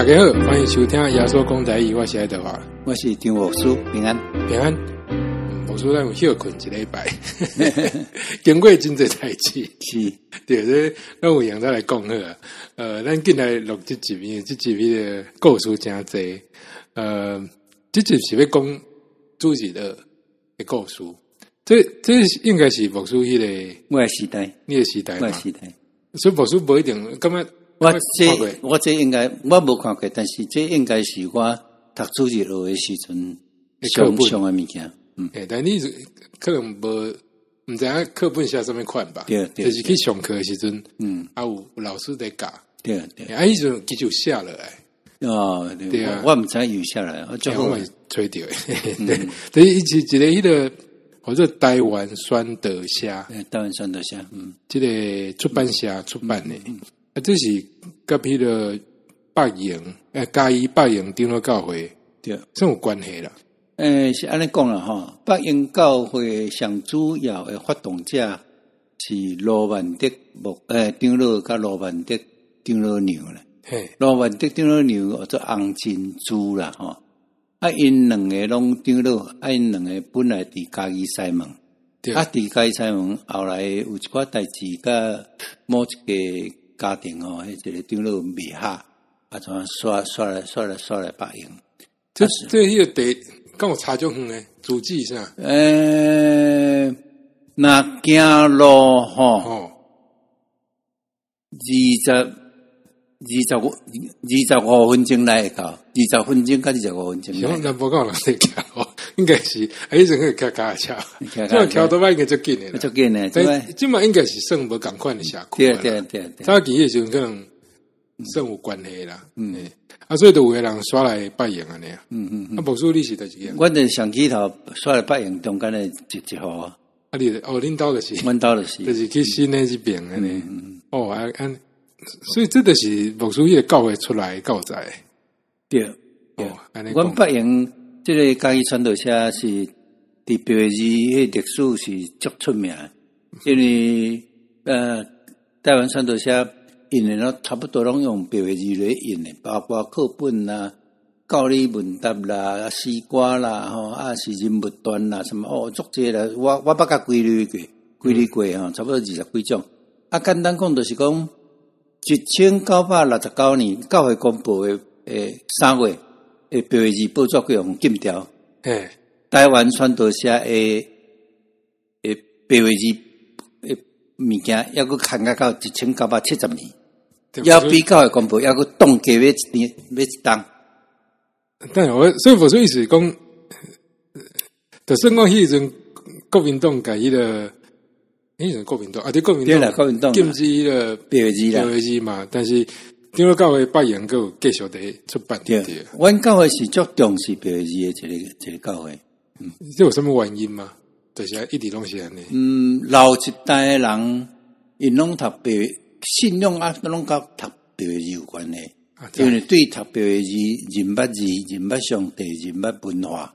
大家好，歡迎收聽耶穌講台語，我是愛德華，我是張牧師，平安。平安。牧師，咱有歇睏一禮拜，經過真濟代誌，是，對，這咱有閒再來講好啊。咱緊來錄這集，因為這集彼个故事誠濟。這集是欲講主日學的故事，這應該是牧師彼个我的時代，你的時代嘛？我的時代。所以牧師無一定感覺。我這應該我無看過，但是這應該是我讀主日學的時陣上上的物件。嗯，但你可能無毋知影課本寫啥物款吧？對，就是去上課的時陣，啊有老師佇教，對對。啊，彼陣其實有寫落來。哦，對啊，我毋知有寫來，我我嘛揣著的。對，但是伊是一個彼个叫做台灣宣道社，台灣宣道社，這个出版社出版的。啊，這是佮彼个北營，嘉義北營長老教會，算有關係啦。是按呢講啦吼，北營教會上主要的發動者是盧萬德牧，長老佮盧萬德長老娘啦。盧萬德長老娘叫做洪真珠啦吼。啊，𪜶兩个攏長老，啊，𪜶兩个本來佇嘉義西門，啊，佇嘉義西門後來有一寡代誌，佮某一个家庭吼，彼一个長老袂合，啊，怎煞來北營。這彼个地，敢有差足遠的？住址啥？若行路吼，25分鐘來會到，20分鐘佮25分鐘。行，南部敢有人佇騎，應該是，啊，彼陣去騎腳踏車，這騎多擺應該足緊的，足緊的。但這馬應該是算無仝款的社區。對對對對。早期彼時陣可能算有關係啦。啊，所以就有的人煞來北營按呢。啊，牧師你是佗一間？阮就上起頭煞來北營中間的一戶。啊，你哦，恁兜就是，阮兜就是，就是去新的這邊按呢。哦，啊啊，所以這就是牧師彼个教會出來教材。對。哦，按呢。阮北營這个嘉義傳道社是佇白話字彼歷史是足出名，因為台灣傳道社印的攏差不多攏用白話字來印的，包括課本啦、教理問答啦、詩歌啦，吼啊是人物傳啦，什麼哦，足濟啦。我捌共歸類過，歸類過吼，差不多二十幾種。啊，簡單講就是講，1969年教會公布的3月的白話字報紙予禁掉。台灣傳道社的白話字的物件，猶閣牽甲到1970年，猶比教會公布，猶閣凍結欲一年，欲一冬。但我所以我說意思講，就算講彼陣國民黨共彼个，彼陣國民黨啊，對國民黨，對啦，國民黨禁止彼个白話字啦，白話字嘛，但是長老教會北營閣有繼續佇出版。對，阮教會是足重視白話字的一个教會。這有啥物原因嗎？就是一直攏是按呢。老一代的人，𪜶攏讀白信仰啊，攏佮讀白話字有關係。因為對讀白話字，認捌字，認捌上帝，認捌文化，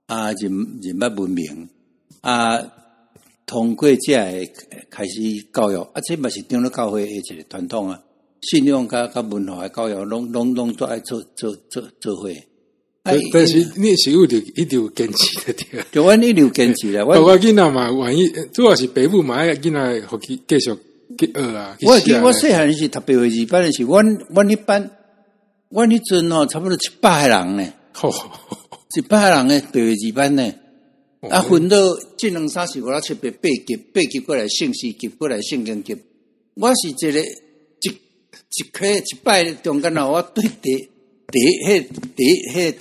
啊，認捌文明，啊，通過這个開始教育，啊，這嘛是長老教會的一个傳統啊。信仰佮文化的教育，攏都愛做伙。但是你是有一直有堅持的對。對，阮一直有堅持啦。我囡仔嘛願意，主要是爸母嘛愛囡仔予伊繼續去學啊。我記我細漢時讀白話字班時，阮彼班，阮彼陣吼差不多700個人呢。100個人的白話字班呢。啊，分到這兩三四五六七八八級，八級過來聖詩級，過來聖經級。我是一个一一科一擺中間啊，我對第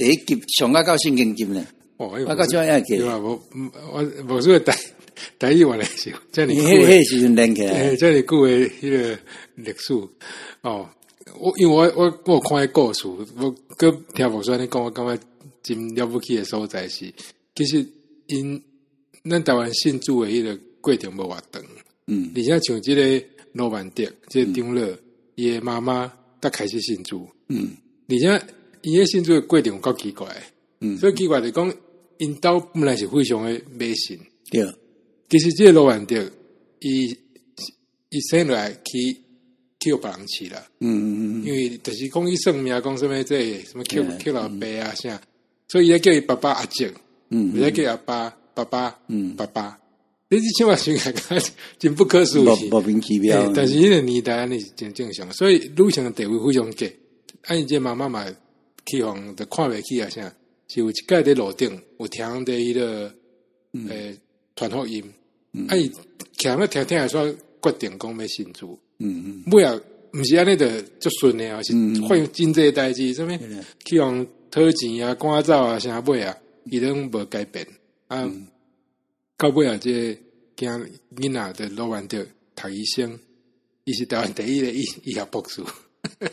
一級上啊到聖經級呢。哦，我到這樣記。對啊，無我無說台語原來是遮爾久。彼時陣練起來。遮爾久的彼个歷史哦。我因為我有看彼故事，我閣聽牧師按呢講，我感覺真了不起的所在是，其實𪜶咱台灣信主的彼个過程無偌長。而且像這个盧萬德這个長老，伊的媽媽才開始信主。而且伊的信主的過程有夠奇怪。所以奇怪就是講，𪜶兜本來是非常的迷信。其實這个盧萬德，伊生落來去去予別人飼啦。因為就是講伊算命講啥物這什麼抾抾老爸啊啥，所以伊叫伊爸爸阿叔，或者叫阿爸爸爸，爸爸。你這起碼想來真不可思議，莫名其妙。但是彼個年代按呢是真正常，所以女性地位非常低。啊，𪜶這媽媽嘛去予就看袂起啊啥，是有一擺佇路頂有聽佇彼個傳福音，啊伊徛咧聽聽下煞決定講欲信主。尾仔毋是按呢就足順的啊，是發生真濟代誌，啥物去予討錢啊、趕走啊，啥尾仔，伊攏無改變啊。到尾仔這個囝囡仔就羅萬德讀醫生，伊是台灣第一个醫學博士。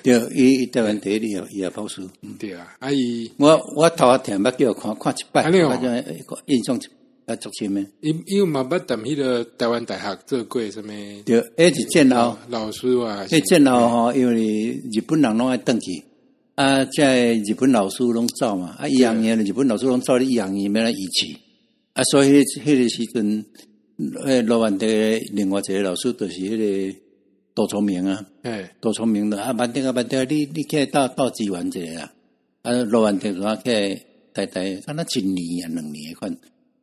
對，伊台灣第一個醫學博士。對啊，啊伊我頭仔聽捌叫看看一擺，我印象啊足深的。伊伊嘛捌踮彼个台灣大學做過啥物？對，彼是戰後老師啊。彼戰後吼，因為日本人攏愛轉去，啊，這个日本老師攏走嘛，啊，醫學院日本老師攏走，你醫學院欲按怎維持？啊，所以彼個時陣，羅萬德另外一個老師就是彼個杜聰明啊，杜聰明的啊，萬德啊，萬德，你起來鬥鬥支援一下啦。啊，羅萬德就起來台台，敢若一年啊兩年的款，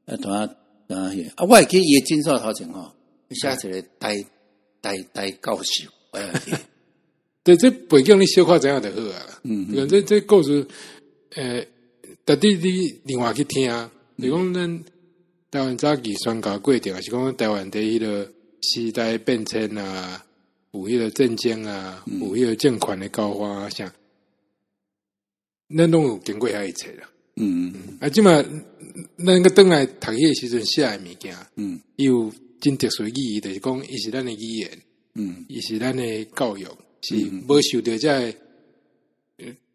啊，同啊同啊，啊，我會記伊的診所頭前吼，寫一個台台台教授，對，這背景你小可知影就好啊。這故事，特地你另外去聽，就講咱台灣早期宣教過程，還是講台灣佇彼個時代變遷啊，有彼個戰爭啊，有彼個政權的交換啊，啥，咱攏有經過遐一切啦。啊，這馬咱閣轉來讀彼個時陣寫的物件，伊有真特殊意義，就是講伊是咱的語言，伊是咱的教育，是無受著這个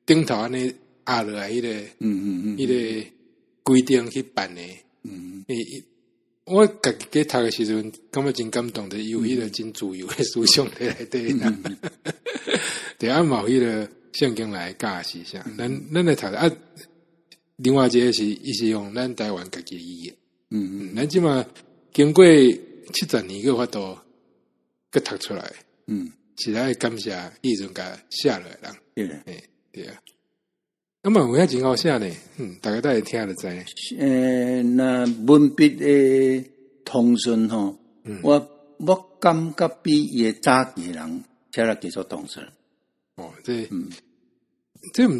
頂頭按呢壓落來彼個，彼個規定去辦的。我家己咧讀的時陣，感覺真感動，就是有彼個真自由的思想佇內底。對啊，嘛有彼個聖經來教示啥，咱來讀啊。另外一個是，伊是用咱台灣家己的語言。咱這馬經過70年，閣有法度閣讀出來。是愛感謝彼陣共寫落來人。對啊。啊嘛有影真好寫呢，大家等下聽就知。若文筆的通順吼，我感覺比伊的早期人寫得較做通順。哦，這毋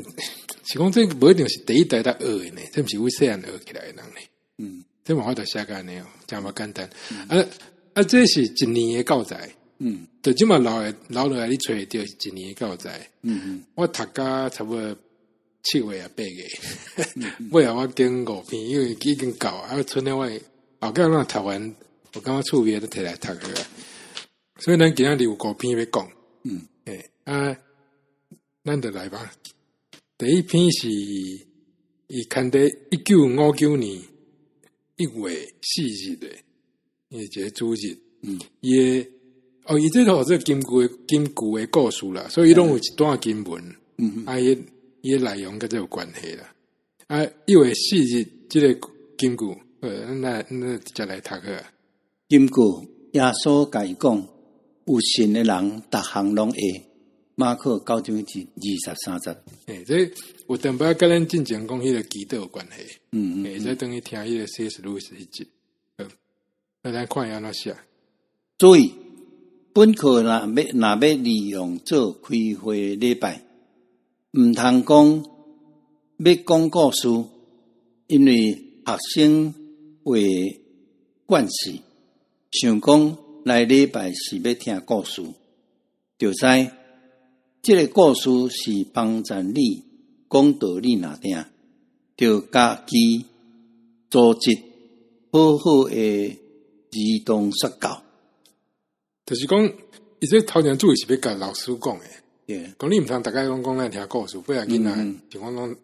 是講這無一定是第一代才學的呢，這毋是為細漢學起來的人呢。這無法度寫甲按呢哦，這麼簡單。啊啊，這是一年的教材。就這馬留的留落來，你揣會著是一年的教材。我讀甲差不多7月啊8月，尾仔我揀五篇，因為已經夠啊。賰了我後蓋攏讀完，我感覺趣味都提來讀個。所以咱今仔日有五篇欲講。啊，咱就來吧。第一篇是伊刊佇1959年1月4日的，伊一个主日。伊的哦，伊這號做金句的故事啦，所以伊攏有一段經文。啊，伊的內容佮這有關係啦。啊，1月4日這个金句，咱直接來讀好啊。金句，耶穌共伊講，有信的人，逐項攏會。馬可9章23節。這有淡薄佮咱進前講彼个祈禱有關係。會使轉去聽彼个 C.S. 路易斯彼集。好，那咱看伊按怎寫。注意，本課若欲利用做開會禮拜，毋通講欲講故事，因為學生會慣勢，想講來禮拜是欲聽故事，就知這个故事是幫助你講道理若定，著家己組織好好的兒童說教。就是講，伊這頭前注意是欲共老師講的。講你毋通逐家攏講咱聽故事，尾仔囡仔像講攏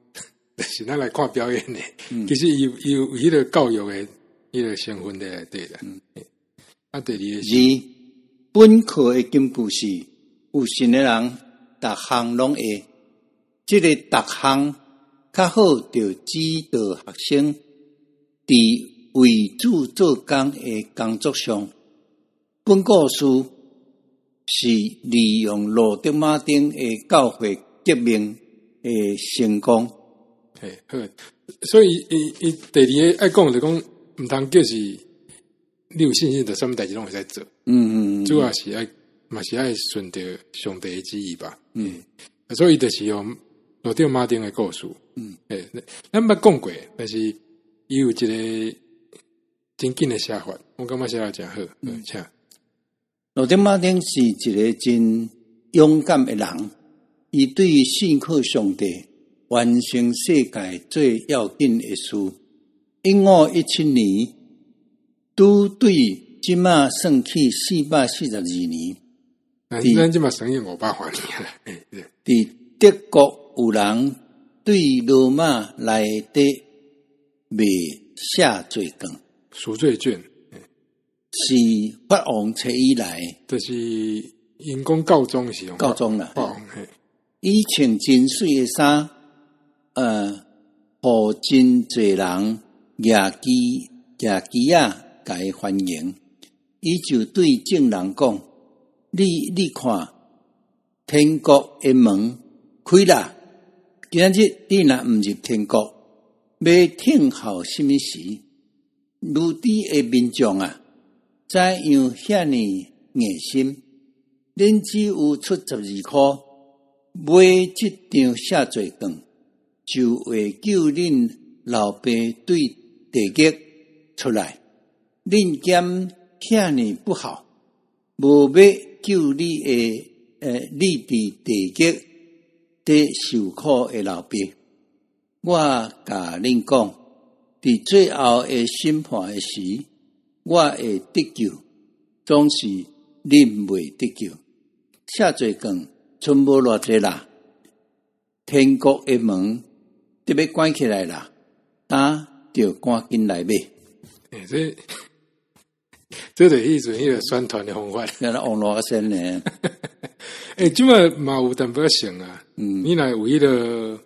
是咱來看表演的。其實伊有彼个教育的彼个成分佇內底啦。啊，第二个是二，本課的金句是有信的人，逐項攏會。這个逐項較好，著指導學生佇為主做工的工作上。本故事是利用路德馬丁的教會革命的成功。嘿，好，所以伊第二个愛講就講，毋通叫是你有信心，就啥物代誌攏會使做。主要是愛嘛是愛順著上帝的旨意吧。所以就是用路德馬丁的故事。嘿，咱捌講過，但是伊有一個真緊的寫法，我感覺寫得誠好。請。路德馬丁是一個真勇敢的人，伊對於信靠上帝完成世界最要緊的事。1517年，拄對這馬算起442年。咱這馬算已500外年啦。佇德國有人對羅馬內底賣赦罪券，贖罪券是法王冊以來，就是𪜶講教宗是用教宗啦。法王，伊穿真媠的衫，予真濟人舉旗舉旗仔共伊歡迎。伊就對眾人講：你看，天國的門開啦！今仔日你若毋入天國，欲等候啥物時？無知的民眾啊，怎樣遐爾硬心？恁只有出12箍買這張赦罪券，就會救恁老爸對地獄出來。恁敢遐爾不好，無欲救你的，你佇地獄佇受苦的老爸。我共恁講，佇最後的審判的時，我會得救，總是恁袂得救。赦罪券賰無偌濟啦，天國的門得欲關起來啦，擔著趕緊來買。欸，這就是彼陣彼个宣傳的方法。那網絡先呢？欸，這馬嘛有淡薄仔像啊。你若有彼个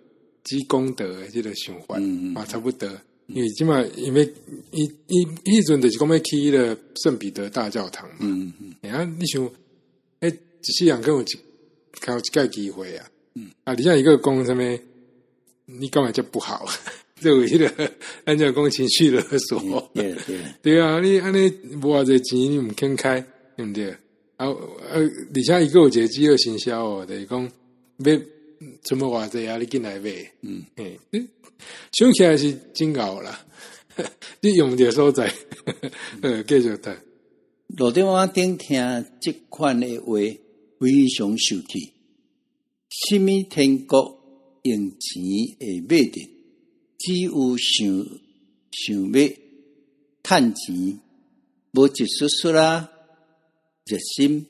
積功德的這个想法，嘛差不多。因為這馬因為伊伊彼陣就是講欲起彼个聖彼得大教堂嘛。欸，啊，你想，欸，一世人可能有一，可能有一擺機會啊。啊，而且伊閣講啥物？你幹嘛這不好？就有彼个，咱就講情緒勒索。對對。對啊，你按呢無偌濟錢，你毋肯開，對毋對？啊啊，而且伊閣有一個飢餓行銷哦，就是講欲賰無偌濟啊，你緊來買。嘿，想起來是真𠢕啦，你用著所在，繼續讀。路德馬丁聽這款的話，非常受氣。啥物天國用錢會買著，只有想想欲趁錢，無一絲絲仔熱心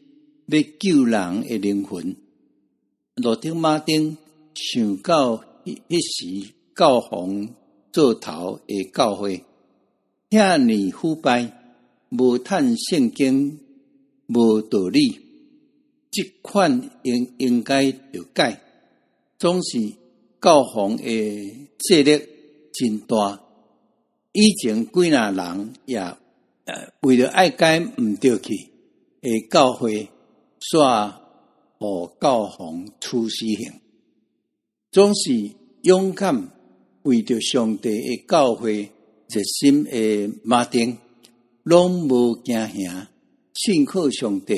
欲救人的靈魂。路德馬丁想到彼時教皇做頭的教會，遐爾腐敗，無趁聖經，無道理，這款應應該著改。總是教皇的勢力真大，以前幾若人也為著愛改毋著去的教會，煞予教皇處死刑。總是勇敢為著上帝的教會熱心的馬丁，攏無驚嚇，信靠上帝，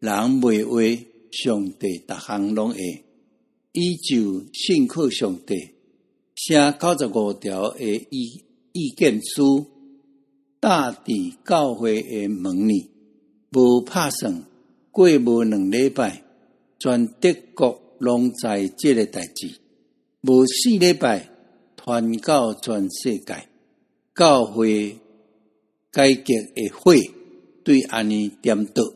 人袂話，上帝逐項攏會。伊就信靠上帝，寫95條的意見書，貼佇教會的門裡，無拍算，過無2禮拜，全德國攏知這个代誌。無4禮拜，傳到全世界，教會改革的火對按呢點著。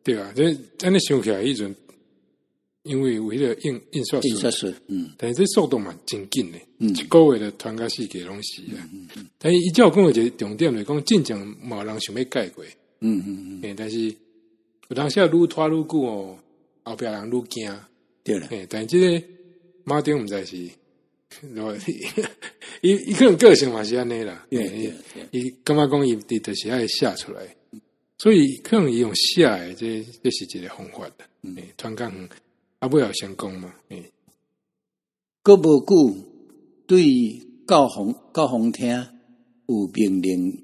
對啊，這按呢想起來彼陣，因為有彼个印刷術，印刷術，但是這速度嘛真緊的，一個月就傳到四界攏是啊。但是伊才有講一个重點，就是講進前嘛有人想欲改過，欸，但是有當時啊愈拖愈久哦，後壁人愈驚。對啦。欸，但是這个馬丁毋知是，伊可能個性嘛是按呢啦。伊感覺講伊就是愛寫出來，所以可能伊用寫的，這是一個方法。嗯，傳較遠，啊，尾後成功嘛。欸，閣無久，對教皇廳有命令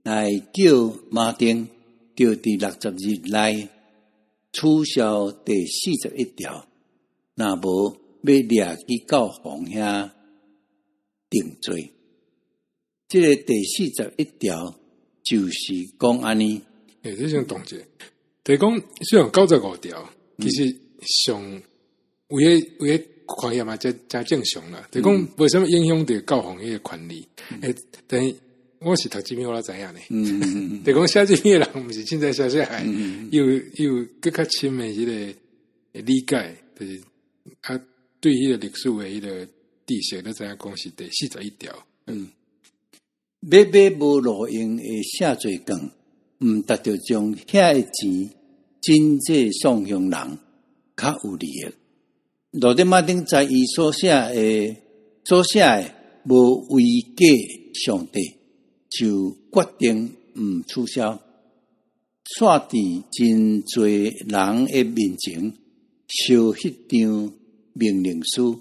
來叫馬丁，著佇60日內取消第41條，若無欲掠去教皇遐定罪。這个第41條就是講按呢。欸，這種動作，就是講雖然95條，其實上有彼有彼看起來嘛，誠誠正常啦。就是講無啥物影響著教皇彼个權利。欸，但是我是讀這篇我才知影呢。就是講寫這篇的人，毋是凊彩寫寫來，有閣較深的彼个理解，就是啊，對彼个歷史的彼个知識，你知影講是第41條。欲買無路用的赦罪券，毋值著將遐个錢賑濟送予人，較有利益。路德馬丁知伊所寫的無違過上帝，就決定毋取消。煞佇真濟人的面前燒彼張命令書，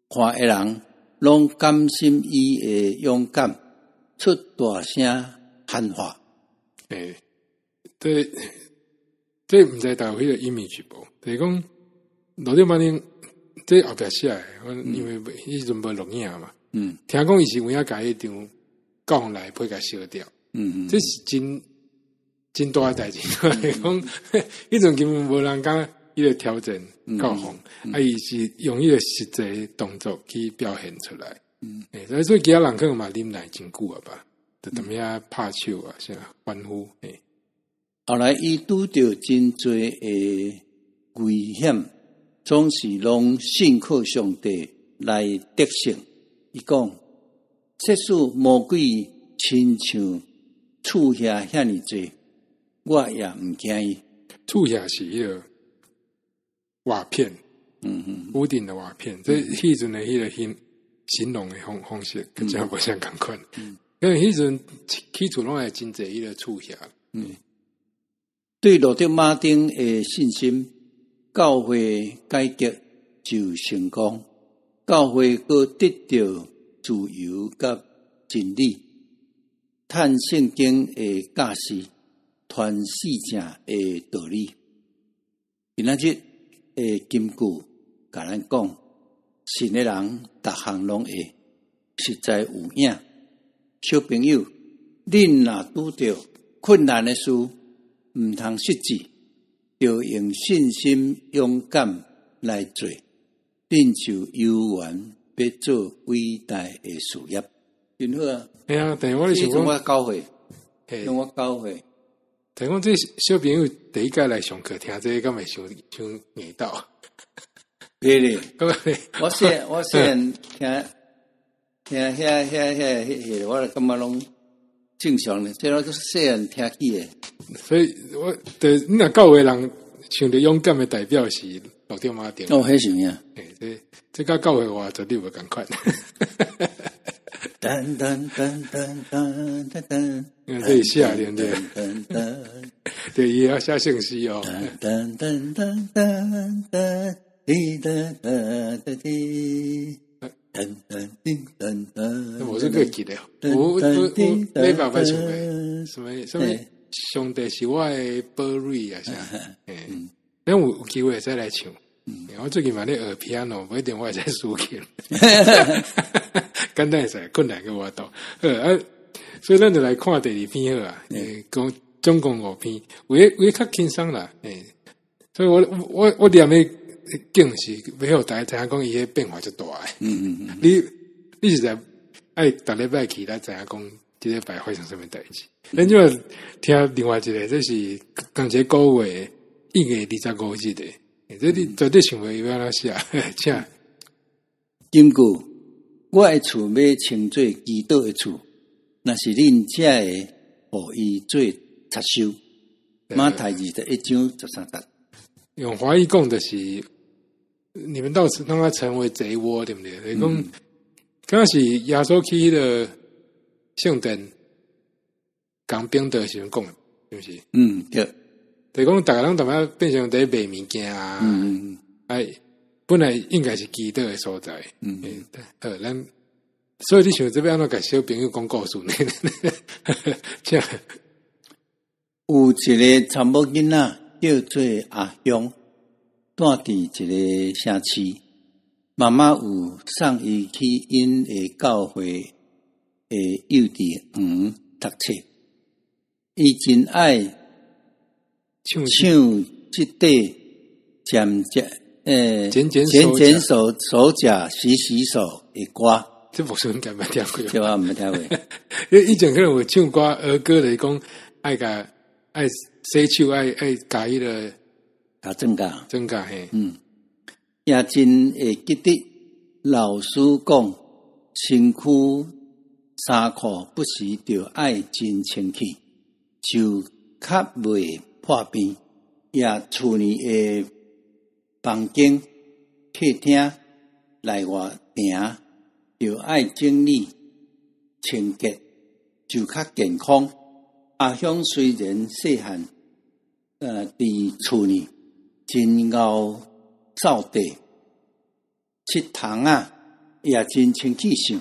看的人攏感心伊的勇敢，出大聲喊話。欸，這毋知大家有彼个 image 無？就是講路德馬丁這後壁寫的，因為彼時陣無錄影嘛。聽講伊是有影共彼張教皇內批共燒掉。這是真真大的代誌。講彼陣根本無人敢彼个挑戰教皇，啊，伊是用彼个實際動作去表現出來。欸，所以其他人可能嘛忍耐真久啊吧，就踮遐拍手啊，啥歡呼。欸，後來伊拄著真濟的危險，總是攏信靠上帝來得勝。伊講，即使魔鬼親像鼠蟻遐爾濟，我也毋驚伊。鼠蟻是彼个瓦片，屋頂的瓦片，這彼陣的彼个形容的方式，閣誠無啥仝款。因為彼陣起厝攏會真濟彼个鼠蟻。對路德馬丁的信心，教會改革就成功，教會閣得著自由佮真理，探聖經的教示，傳四正的道理。今仔日的金句，共咱講，信的人逐項攏會，實在有影。小朋友，恁若拄著困難的事，毋通失志，著用信心勇敢來做，恁就有緣欲做偉大的事業。真好啊！嘿啊，但是我咧想講，我9歲，用我9歲。但講這小朋友第一屆來上課，聽這個敢會傷傷硬到？袂咧，我細漢聽聽遐遐遐彼個，我就感覺攏正常咧，這攏是細漢聽起的。所以我對你若教會人想著勇敢的代表是路德馬丁。哦，彼是有影。欸，這佮教會話絕對無仝款。噔噔噔噔噔噔噔，這是寫對不對？對，伊會曉寫聖詩哦。噔噔噔噔噔，滴噔噔噔滴，噔噔叮噔噔。我是閣記得，我禮拜捌唱過，什麼什麼上帝是我的寶蕊啊啥？欸，咱有機會再來唱。我最近嘛咧學 piano，無一定我會使輸琴。簡單會使，困難閣無法度。好啊，所以咱就來看第二篇好啊。欸，講總共五篇，有的較輕鬆啦。欸，所以我念的經是欲予大家知影講伊彼變化足大的。你實在愛逐禮拜去，才知影講這禮拜發生啥物代誌。咱這擺聽另外一个，這是仝一个個月1月25日的，這你絕對想袂伊欲按怎寫，請。根據我的厝欲稱做祈禱的厝，若是恁這个，予伊做賊收。馬太21章13節。用華語講就是，你們到時讓他成為賊窩，對不對？你講，敢是耶穌去彼个聖殿講餅的時陣講的，是毋是？嗯，對。就是講，逐家攏淡薄變成佇賣物件啊。哎，本來應該是祈禱的所在。好，咱所以你想這欲按怎共小朋友講故事呢？這有一個查某囡仔叫做阿香，住佇一個城市。媽媽有送伊去𪜶的教會的幼稚園讀冊。伊真愛唱唱這塊剪剪剪剪剪剪手手甲洗洗手的歌。這牧師應該毋捌聽過。這我毋捌聽過。你以前可能有唱歌兒歌，就是講愛共愛洗手，愛愛共彼个共裝甲裝甲嘿。嗯，也真會記得老師講，身軀衫褲不時著愛真清氣，就較袂破病。也厝裡的房間、客廳、內外埕，著愛整理清潔，就較健康。阿香雖然細漢，佇厝裡真𠢕掃地、拭窗仔，也真清氣想，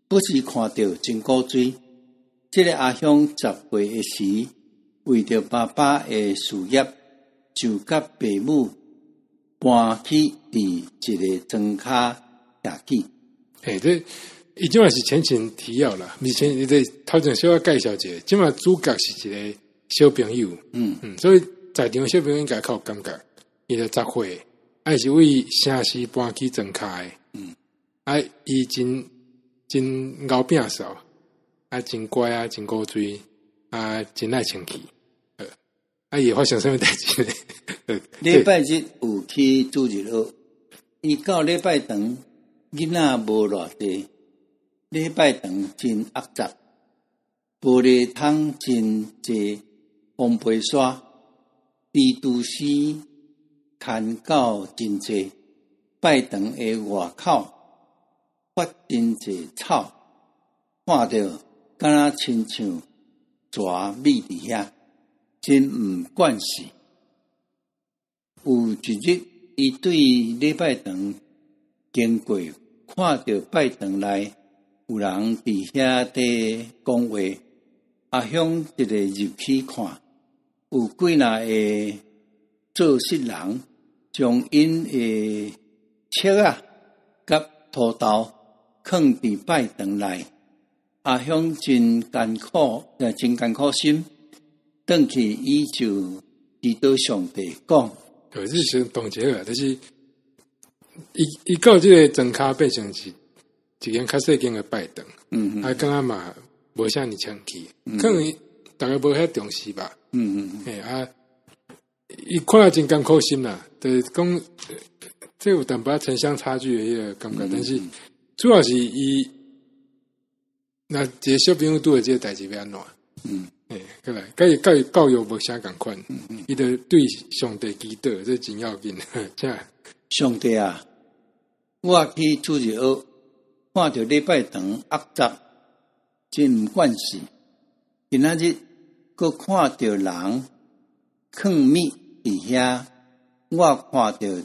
不時看著真古錐。這個阿香10歲的時，為著爸爸的事業，就佮爸母搬去佇一个莊跤徛起。嘿，這伊這馬是前情提要啦，毋是前，這頭前小可介紹一下，這馬主角是一個小朋友，嗯，所以在場小朋友應該較有感覺。伊就10歲，啊是為城市搬去莊跤的，啊，伊真真𠢕摒掃，啊，真乖啊，真古錐，啊，真愛清氣，啊，伊會發生啥物代誌呢？禮拜日有去主日學，伊到禮拜堂囡仔無偌濟，禮拜堂真骯髒，玻璃窗真濟風飛沙，蜘蛛絲牽狗真濟，拜堂的外口發真濟草，看著敢若親像蛇覕佇遐，真毋慣勢。有一日，伊對禮拜堂經過，看著拜堂內有人佇遐佇講話，阿香一个入去看，有幾若个做穡人，將𪜶的粟仔佮土豆囥佇拜堂內。阿香真艱苦，真艱苦心，轉去伊就祈禱上帝講。對，這是同一個，就是伊伊到這个莊跤變成是一間較細間的拜堂，啊，感覺嘛無啥爾清氣，可能逐家無遐重視吧，嘿啊，伊看了真艱苦心啦，就是講這有淡薄城鄉差距的彼个感覺，但是主要是伊那一個小朋友拄著這個代誌欲按怎？嘿，過來，佮伊佮伊教育無啥仝款，伊就對上帝祈禱，這真要緊。請上帝啊，我去主日學，看著禮拜堂骯髒，真毋慣勢。今仔日閣看著人囥物佇遐，我看著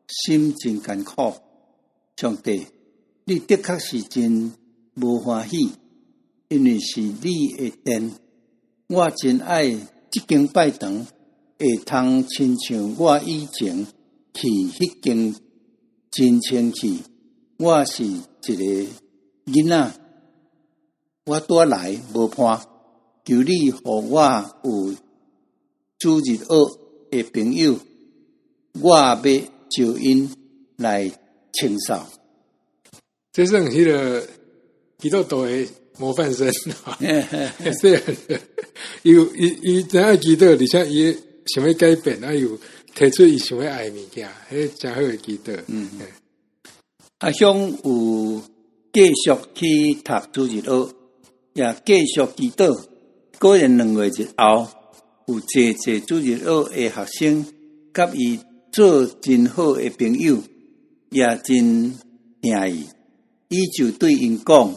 心真艱苦。上帝，你的確是真無歡喜，因為是你的殿。我真愛這間拜堂，會通親像我以前去彼間真清氣。我是一個囡仔，我拄仔來無伴，求你予我有主日學的朋友，我欲招𪜶來清掃。這算彼个基督徒的模範生，細漢伊有伊伊知影祈禱，而且伊想欲改變，啊又提出伊想欲愛的物件，彼個誠好的祈禱。阿香有繼續去讀主日學，也繼續祈禱。果然2月日後，有濟濟主日學的學生，佮伊做真好的朋友，也真疼伊。伊就對𪜶講，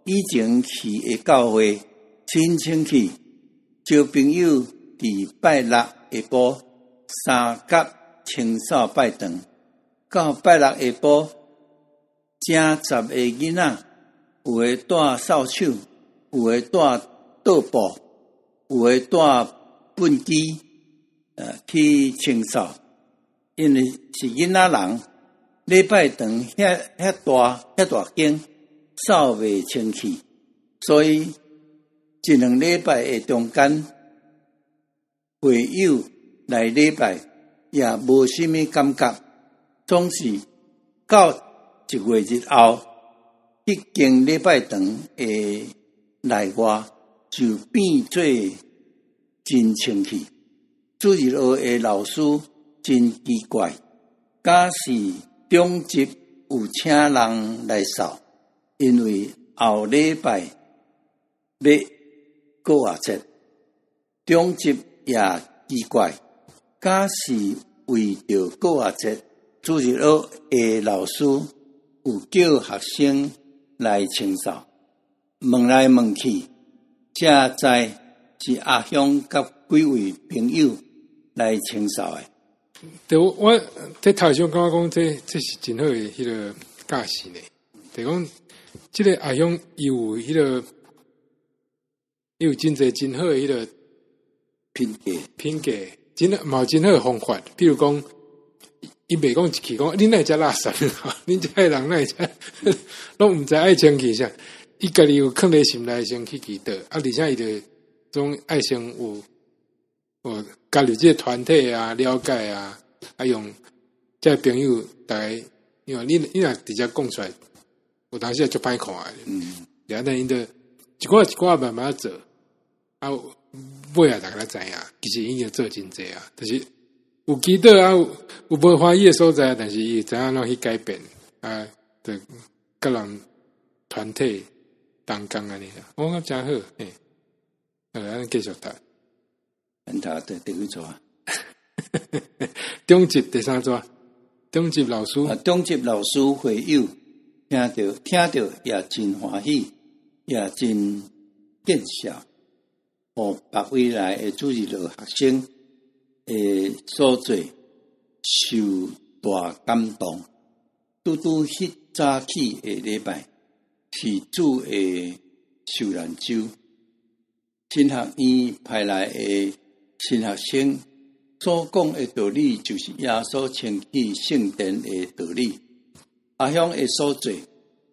以前去的教會真清氣，招朋友佇拜六下晡三甲清掃拜堂，到拜六下晡，正10個囡仔，有的帶掃帚，有的帶桌布，有的帶畚箕，去清掃。因為是囡仔人，禮拜堂遐遐大遐大間，掃袂清氣，所以一兩禮拜的中間，會友來禮拜也無啥物感覺，總是到一月日後，彼間禮拜堂的內外就變做真清氣。主日學的老師真奇怪，敢是中集有請人來掃，因為後禮拜欲過活節。中集也奇怪，敢是為著過活節，主日學的老師有叫學生來清掃，問來問去，才知是阿鄉佮幾位朋友來清掃的。對，我這頭先感覺講，這是真好的彼个教示呢。就講，這个阿鄉伊有彼个，伊有真濟真好的彼个品格，品格，真嘛有真好的方法。比如講，伊袂講一去講，恁哪會遮垃圾？恁遮的人哪會遮攏毋知愛清氣啥？伊家己有囥佇心內先去祈禱，啊，而且伊就總愛先有加入這個團體啊，了解啊，啊用這个朋友逐家，因為你若直接講出來，有當時也足歹看的。啊，但𪜶就一寡一寡慢慢做，啊，尾仔逐家才知影，其實𪜶已經做真濟啊，就是有祈禱啊，有無歡喜的所在，但是伊會知影按怎去改變啊，就佮人團體同工按呢啦，我感覺誠好，嘿，好，咱繼續讀。咱讀第幾逝？中集第三逝，中集老師。啊，中集老師會友聽著也真歡喜，也真見笑。予別位來的主日學學生的所做受大感動。拄拄彼早起的禮拜是主的受難週，神學院派來的新學生所講的道理，就是耶穌清去聖殿的道理。阿鄉的所做，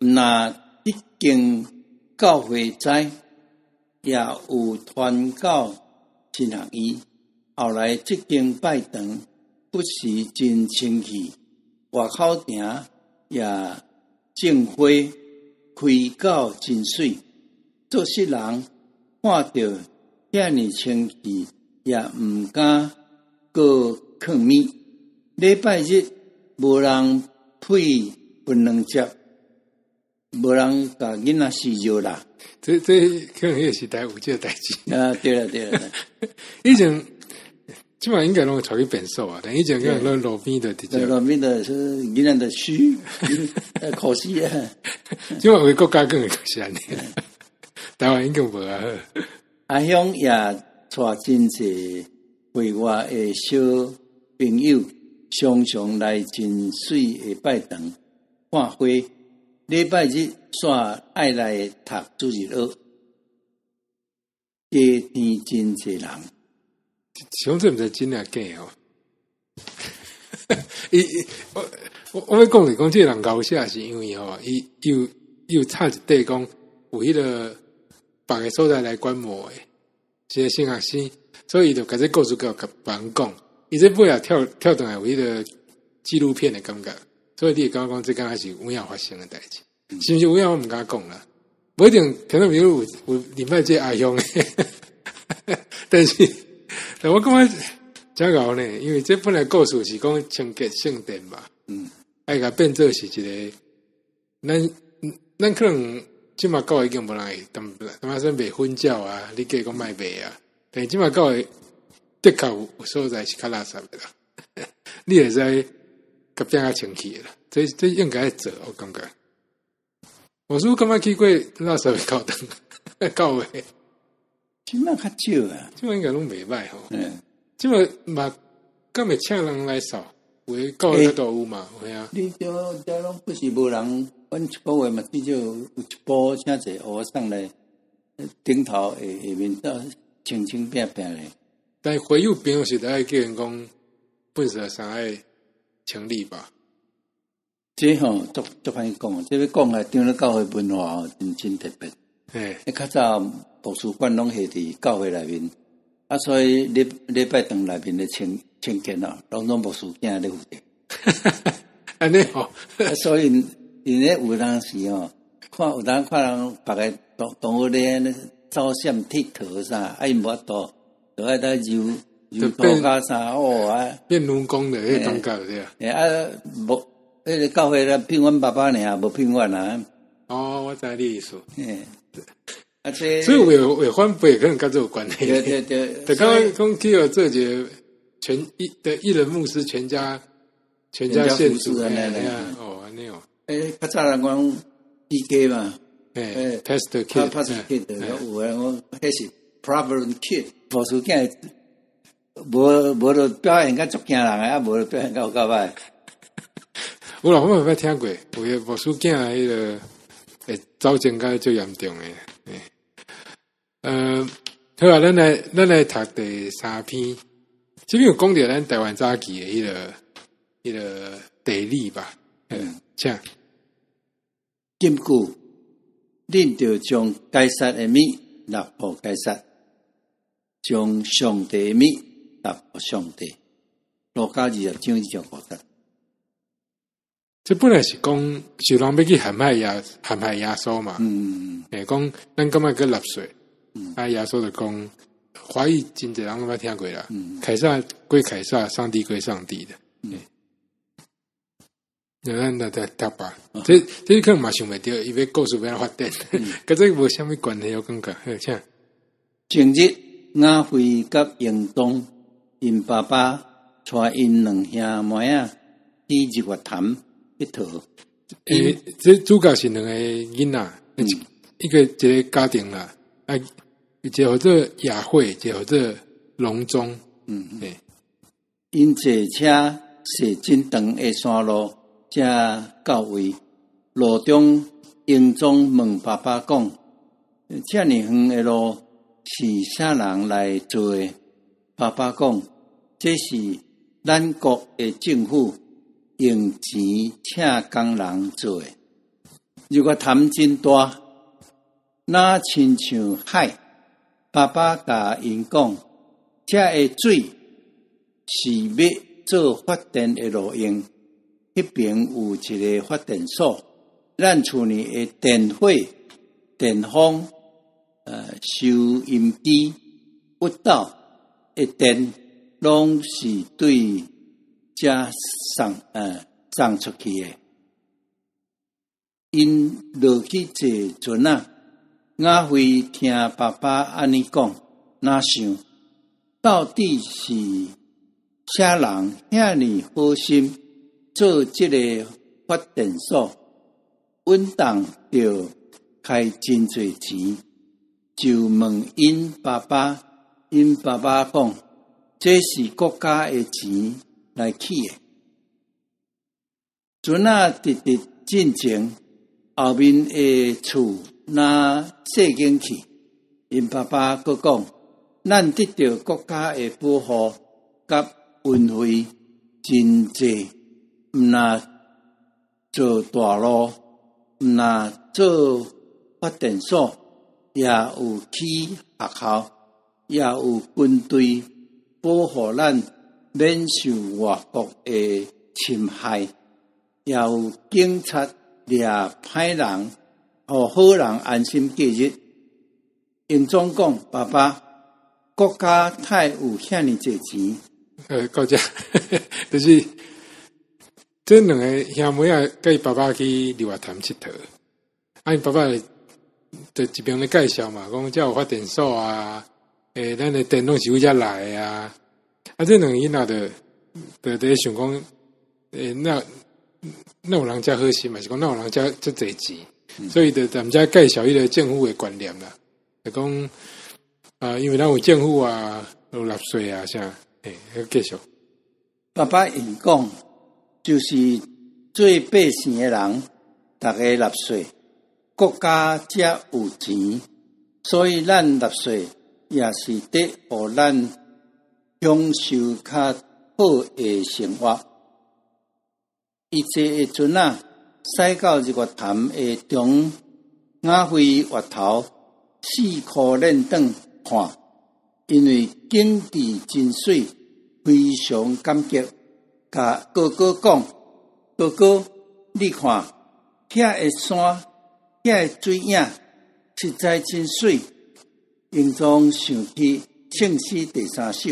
毋若彼間教會知，也有傳到神學院。後來這間拜堂不時真清氣，外口埕也種花，開到真媠。做事人看著遐爾清氣，也毋敢閣囥物。禮拜日無人配歕卵汁，無人共囡仔施尿啦。這可能彼个時代有這个代誌。啊，對啦對啦。以前這擺應該攏會帶去便所啊，但以前可能攏路邊就直接。路邊就是囡仔就虛，可惜啊。這擺有的國家更會是按呢，台灣應該無啊。阿鄉也帶真濟會外的小朋友，常常來真媠的拜堂看花。禮拜日煞愛來讀主日學，家天真濟人。像這毋知真抑假哦。伊我欲講是講，這个人𠢕寫是因為吼，伊有插一塊講有彼个別个所在來觀摩的，是個新學生，所以伊就共這故事共別人講。伊這尾仔跳轉來有彼个紀錄片的感覺，所以你會感覺講這敢若是有影發生的代誌，是毋是有影我毋敢講啦。無一定聽眾朋友有認捌這個阿鄉的，但我感覺誠𠢕呢，因為這本來故事是講清潔聖殿嘛，愛共變做是一個，咱可能這馬教會已經無人會，淡仔說賣粉鳥啊，你計講莫賣啊，但是這馬教會的確有所在是較垃圾的啦，你會使共變較清氣的啦，這應該做，我感覺。我是感覺去過垃圾的教堂教會，這馬較少啊。這馬應該攏袂䆀吼。這馬嘛，敢會請人來掃？有的教會都有嘛，有影。你這這攏不是無人，阮一個月嘛至少有一埔請一個烏送來，頂頭下下面都清清白白的。但會友平常時就愛叫𪜶講，糞埽衫愛清理吧？這吼足足歹講，這欲講來長老教會文化吼，真真特別。較早圖書館攏下佇教會內面，啊，所以禮禮拜堂內面的清清潔哦，攏總牧師囝咧負責。按呢吼，所以𪜶咧有當時吼，看有當看人別个同同學咧按呢走閃𨑨迌啥，啊𪜶無法度，就愛來揉揉塗跤啥哦啊，變奴工的彼感覺對啊。欸啊，無彼个教會咧聘阮爸爸爾，無聘阮啊。哦，我知你意思。欸，啊這所以會會反背可能佮這有關係。對對對。就剛剛講去予做一個全一的一人牧師全家全家獻主哦，按呢哦。欸，較早人講 PK 嘛，欸，Pastor Kid，Pastor Kid，有的人講彼是 Problem Kid，牧師囝無無就表現甲足驚人的，啊無就表現甲有夠歹。有啦，我嘛捌聽過，有的牧師囝彼個會走前較足嚴重的。欸，好啊，咱來讀第三篇，這邊有講著咱台灣早期的彼個地理吧？嗯，請。金句，恁著將該撒的物納予該撒，將上帝的物納予上帝。路加20章25節。這本來是講，是人欲去陷害耶穌嘛？欸，講咱感覺閣納稅，啊，耶穌就講，華語真濟人攏捌聽過啦。凱撒歸凱撒，上帝歸上帝的。那咱來來讀吧。這這可能嘛想袂著，伊欲故事欲按怎發展，佮這無啥物關係，我感覺。好，請。前日，雅慧佮英東𪜶爸爸帶𪜶兩兄妹仔去日月潭𨑨迌。欸，這主角是兩個囡仔，一個家庭啦，啊，一個號做雅慧，一個號做龍忠。欸。𪜶坐車踅真長的山路，才到位。路中，英宗問爸爸講：遮爾遠的路是啥人來做的？爸爸講：這是咱國的政府用錢請工人做的。日月潭真大，若親像海。爸爸共𪜶講：遮的水是欲做發電的路用。彼邊有一個發電所，咱厝內的電火、電風、收音機、熨斗的電，攏是對遮送出去的。𪜶落去坐船仔，雅慧聽爸爸按呢講，若想到底是啥人遐爾好心做這个發電所，穩當著開真濟錢，就問𪜶爸爸，𪜶爸爸講，這是國家的錢來起的。船仔直直進前，後面的厝若細間去。𪜶爸爸閣講，咱得著國家的保護佮運費真濟，毋若做大路，毋若做發電所，也有起學校，也有軍隊保護咱免受外國的侵害，也有警察掠歹人，予好人安心過日。英宗講：爸爸，國家呔有遐爾濟錢？到遮就是這兩个兄妹仔佮伊爸爸去日月潭𨑨迌，啊，𪜶爸爸就一邊咧介紹嘛，講遮有發電所啊，欸，咱的電攏是對遮來的啊，啊，這兩个囡仔就佇咧想講，欸，那有人遮好心嘛，是講哪有人遮遮濟錢，所以就踮遮介紹彼个政府的觀念啦，就講。啊，因為咱有政府啊，有納稅啊，啥，嘿，繼續。爸爸𪜶講，就是做百姓的人，逐家納稅，國家才有錢，所以咱納稅也是得予咱享受較好的生活。伊坐的船仔，駛到日月潭的中，雅惠越頭四箍輾轉看，因為景致真媠，非常感激。共哥哥講：哥哥，你看，遐的山，遐的水影，實在真媠。英宗想起聖詩第三首：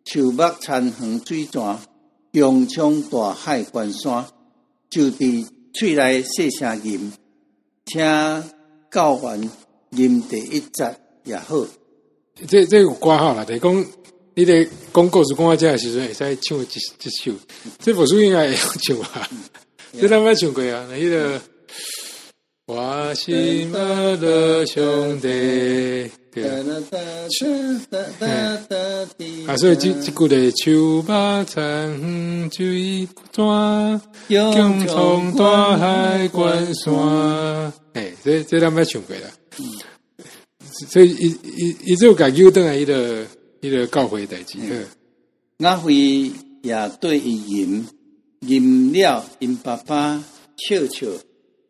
樹木田園水泉，穹蒼大海關山，就佇喙內細聲吟，請教員吟第一節也好。這有歌號啦，就是講你咧講故事講到這个時陣，會使唱這首，這牧師應該會曉唱吧？這咱捌唱過啊，彼个我心愛的兄弟，對啊。啊，所以這句咧，樹木田園水泉，穹蒼大海關山，欸，這咱捌唱過啦。所以伊就共揪轉來彼個教會代誌。雅惠也對伊吟，吟了，𪜶爸爸笑笑，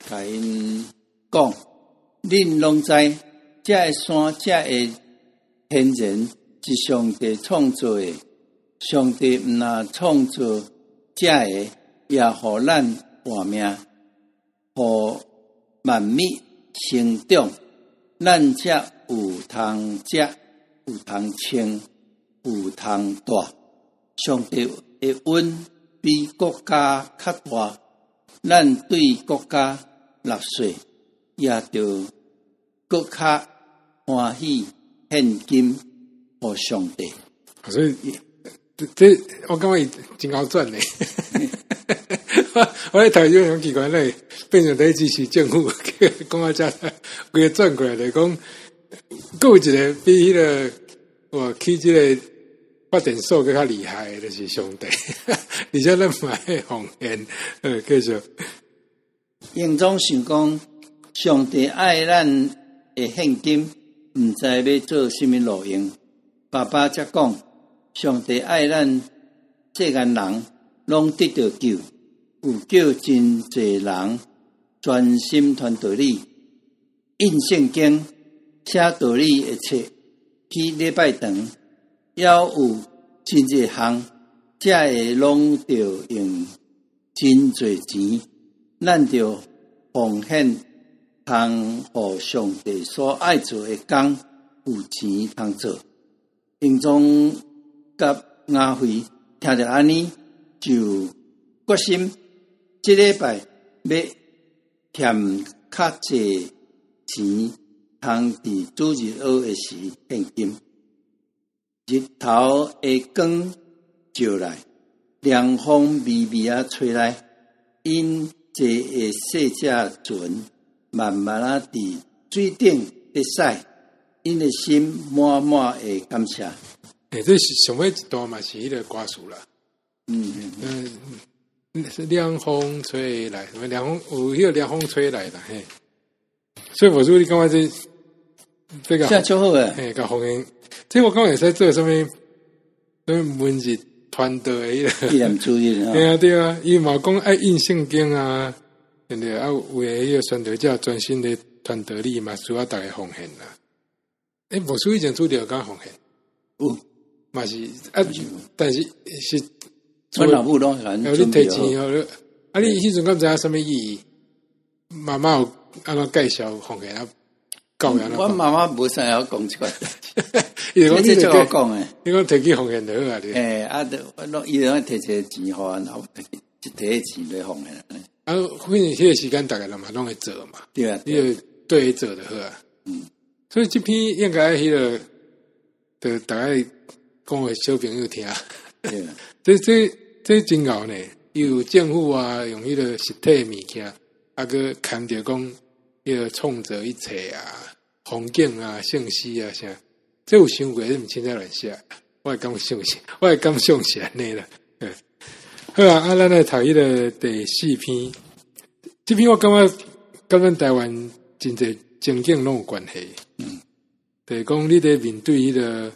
共𪜶講：恁攏知，這个山，這个天然是上帝創造的。上帝毋但創造這个，也予咱活命，予萬物生長，咱才有通食，有通穿，有通蹛。上帝的恩比國家較大，咱對國家納稅，也著閣較歡喜獻金予上帝。所以這我感覺伊真𠢕轉呢。我咧頭先想奇怪咧，變成佇支持政府，講到遮，規个轉過來就講，閣有一個比彼個我去這个發電所閣較厲害的，就是上帝，而且咱嘛愛奉獻，繼續。英宗想講，上帝愛咱的獻金，毋知欲做啥物路用。爸爸則講，上帝愛咱世間人，攏得著救，有叫真濟人專心傳道理，印聖經、寫道理的冊，起禮拜堂，猶有真濟項，這个攏著用真濟錢，咱著奉獻，通予上帝所愛做的工有錢通做。英宗佮雅惠聽著按呢，就決心這禮拜欲添較濟錢，通佇主日學的時獻金。日頭的光照來，涼風微微仔吹來，𪜶坐的細隻船慢慢仔佇水頂咧駛，𪜶的心滿滿的感謝。欸，這是上尾一段嘛，是彼个歌詞啦。是涼風吹來，什麼涼風？有彼个涼風吹來啦，嘿。所以我說你感覺這個這足好的，嘿，共奉獻，這我感覺會使做啥物？啥物文字傳道的彼个紀念主日對啊對啊，伊嘛講愛印聖經啊，對不對？啊，有的彼个宣道者專心咧傳道理嘛，需要逐家奉獻啦。欸，牧師以前主日有敢奉獻？有，嘛是啊，但是是，阮老母攏予你提錢哦，啊，你彼陣敢知影啥物意義？媽媽有按怎介紹奉獻啊？教育？我媽媽無啥曉講這款，伊講這足好講的。你講提去奉獻就好啊！欸，啊，我攏伊攏提一个錢予阮，一提錢來奉獻。啊，反正彼个時間逐家人嘛攏會做嘛。對啊，你就對伊做就好啊。所以這篇應該彼个，就逐家講予小朋友聽。對啊。這真𠢕呢，伊有政府啊，用彼个實體的物件，啊，閣牽著講彼个創造一切啊，風景啊，聖詩啊啥，這有想過，這毋凊彩亂寫，我會感想是，我會感想是按呢啦。好啊，啊，咱來讀彼个第四篇，這篇我感覺佮咱台灣真濟情景攏有關係。就是講你佇面對彼个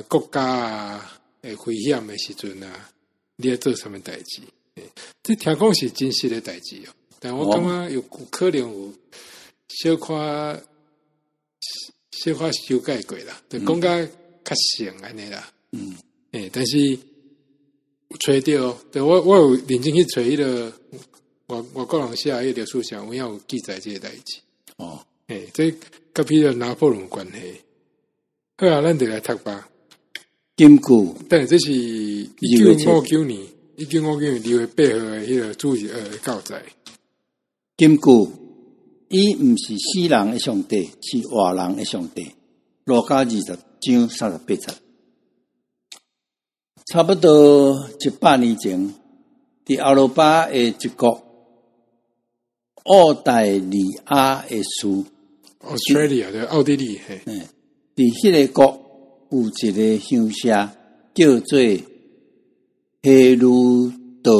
國家啊的危險的時陣啊，你愛做啥物代誌？這聽講是真實的代誌哦，但我感覺有可能有小可小可修改過啦，就講甲較像按呢啦。但是揣著，對我有認真去揣彼个外國人寫彼个歷史上有影有記載這个代誌。這佮彼個拿破崙有關係。好啊，咱就來讀吧。根據，但這是1959年，1959年2月8號的彼个主日學教材。根據，伊毋是死人的上帝，是活人的上帝。路加20章38節。差不多100年前，佇歐羅巴的一國澳大利亞的市，Australia 的奧地利，嘿，佇彼個國有一個鄉社叫做希魯道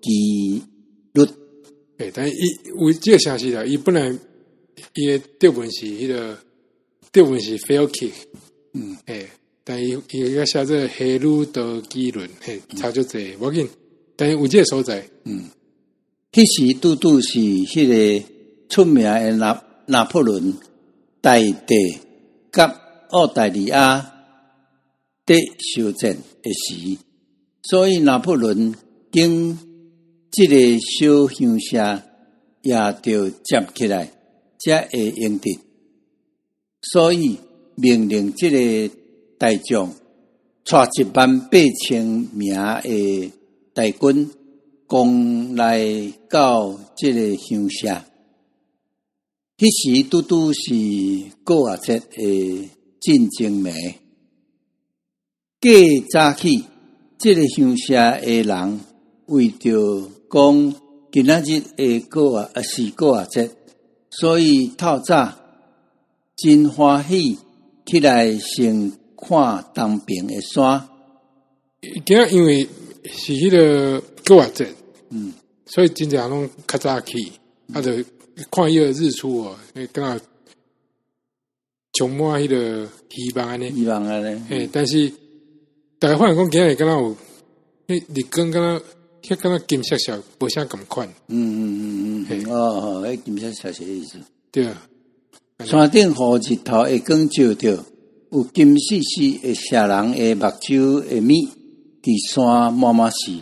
基律。欸，但伊有這個城市啦，伊本來伊的德文是彼個德文是 Feldkirch，欸，但伊伊個寫做希魯道基倫，嘿，差足濟，無要緊，但是有這個所在，彼時拄拄是彼個出名的拿破崙大帝佮澳大利亞佇相戰的時，所以拿破崙經這个小鄉社也著佔起來，才會贏得。所以命令這个大將帶1萬8千名的大軍攻來到這个鄉社。彼時拄拄是過活節的進前暝，過早起，這个鄉社的人為著講今仔日的過活是過活節，所以透早真歡喜起來先看東邊的山。今仔因為是彼个過活節，所以真濟人攏較早起，啊，就看彼个日出哦，敢若充滿彼个希望按呢。希望按呢。嘿，但是大家發現講今仔日敢若有，彼日光敢若彼敢若金閃閃，無啥仝款。哦哦，彼金閃閃是彼意思。對啊。山頂予日頭的光照著，有金絲絲的射人的目睭的物，佇山滿滿是。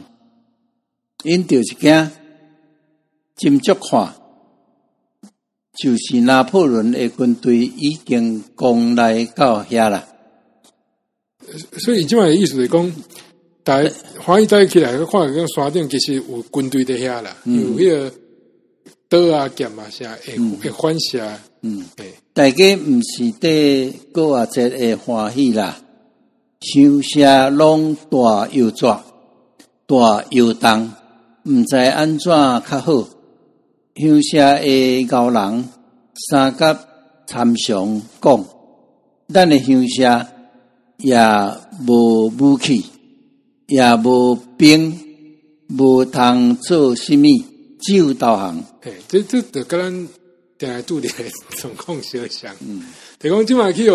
𪜶著一驚，斟酌看，就是拿破崙的軍隊已經攻來到遐啦。所以這擺的意思是講，大家歡喜早起來，看著山頂其實有軍隊佇遐啦，有彼个刀啊劍啊啥會反射。大家毋是佇過活節的歡喜啦，鄉社攏大搖逝，大搖動，毋知按怎較好。鄉社的𠢕人相佮參詳講，咱的鄉社也無武器，也無兵，無通做啥物，只有投降。嘿，這就佮咱定來拄著的狀況相像。就講這擺去予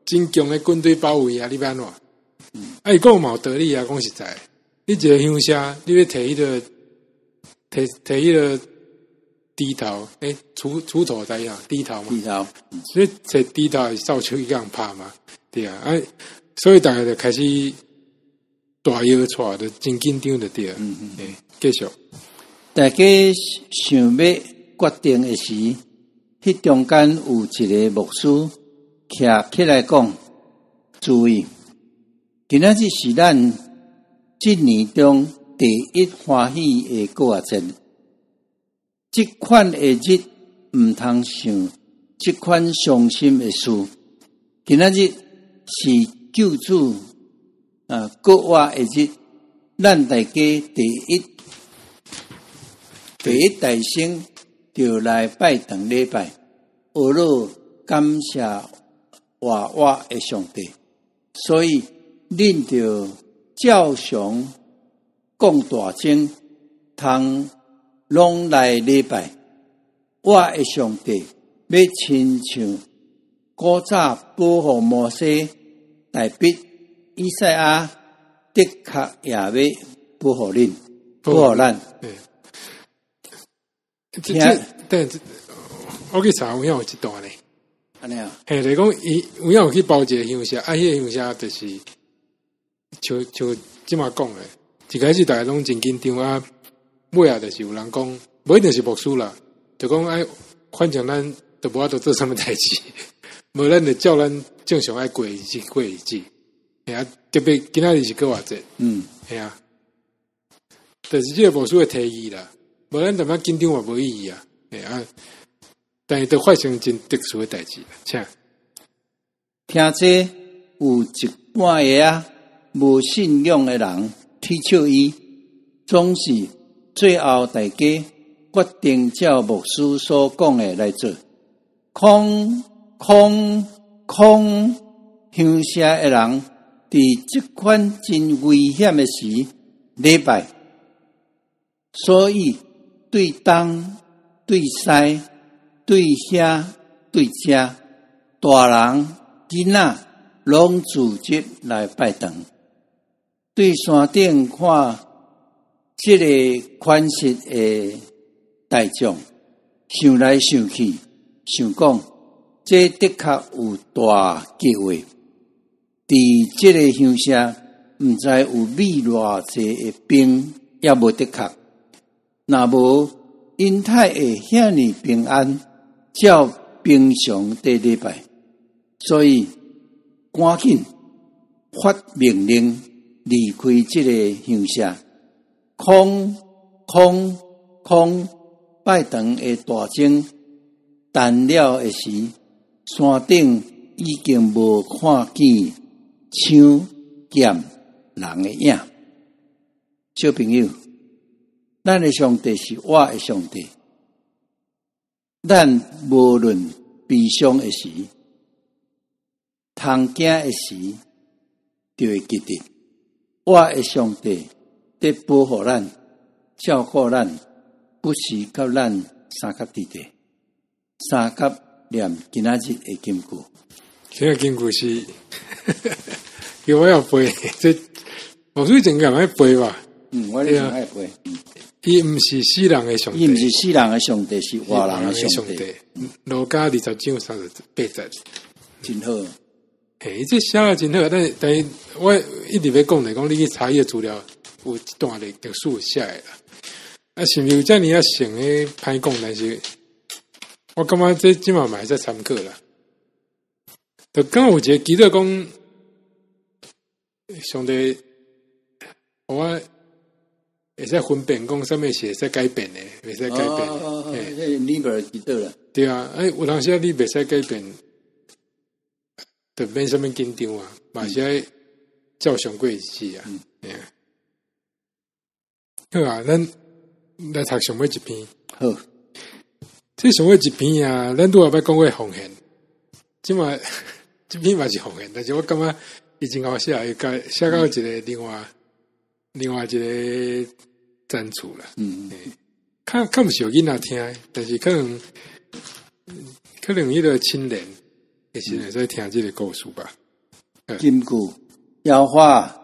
真強的軍隊包圍啊，你欲按怎？啊，伊講嘛有道理啊，講實在，你一个鄉社，你欲提彼个，提提彼个鋤頭，欸，鋤頭知影？鋤頭嘛。鋤頭。所以提鋤頭會掃帚去共人拍嘛，對啊，啊，所以大家就開始大搖掣，就真緊張就對啊。欸，繼續。大家想欲決定的時，彼中間有一个牧師徛起來講：注意，今仔日是咱這年中第一歡喜的過活節。這款的日毋通想，這款傷心的事。今仔日是救主啊復活的日，咱大家第一大聲就來拜堂禮拜，學老感謝活活活的上帝，所以恁著照常講大鐘，通攏來禮拜。我的上帝欲親像古早保護摩西、大衛、以賽亞，的確也欲保護恁，保護咱。聽，但我去查有影有這段呢。按呢啊？嘿，就是講伊有影有去包一个鄉社，啊，彼个鄉社就是像像這馬講的，一開始大家攏真緊張啊，尾仔就是有人講，無一定是牧師啦，就講哎，反正咱都無法度做啥物代誌，無咱就照咱正常愛過日子過日子。嘿啊，特別今仔日是閣偌濟，嘿啊，就是這个牧師的提議啦，無咱淡薄緊張嘛無意義啊，嘿啊，但是都發生真特殊的代誌，請。聽這有一半个仔無信仰的人恥笑伊，總是最後大家決定照牧師所講的來做。空空空，鄉社的人佇這款真危險的時禮拜，所以對東對西對遐對遮，大人囡仔攏組織來拜堂。對山頂看這个款式的大眾，想來想去，想講這的確有大機會。佇這个鄉社，毋知有覕偌濟的兵，猶無的確。若無，𪜶太會遐爾平安，照平常佇禮拜。所以趕緊發命令離開這个鄉社，空空空，拜堂的大鐘彈了的時，山頂已經無看見槍劍人的影。小朋友，咱的上帝是活的上帝，咱無論悲傷的時、通驚的時，就會記得活的上帝佇保護咱、照顧咱，不時佮咱相佮佇咧，相佮念今仔日的金句。這个金句是，叫我要背，這牧師前個愛背吧？嗯，我咧愛背。伊毋是死人的上帝，伊毋是死人的上帝，是活人的上帝。路加20章38節，真好。嘿，這寫得真好，但是但是我一直欲講來講，你去查伊的資料，有一段歷歷史寫的啦。啊，是毋是有遮爾仔成的歹講？但是我感覺這這馬嘛會使參考啦。就敢有一个祈禱講，上帝，我會使分辨講啥物是會使改變的，袂使改變的。哦，這你無祈禱啦。對啊，欸，有當時啊，你袂使改變，就免啥物緊張啊，嘛是愛照常過日子啊。嗯。好啊，咱來讀上尾一篇。好。這上尾一篇啊，咱拄仔捌講過奉獻，這馬這篇嘛是奉獻，但是我感覺伊真𠢕寫，伊共寫到一个另外另外一个層次啦。較較毋是予囡仔聽，但是可能可能彼个青年會時會使聽這个故事吧。金句，耶和華，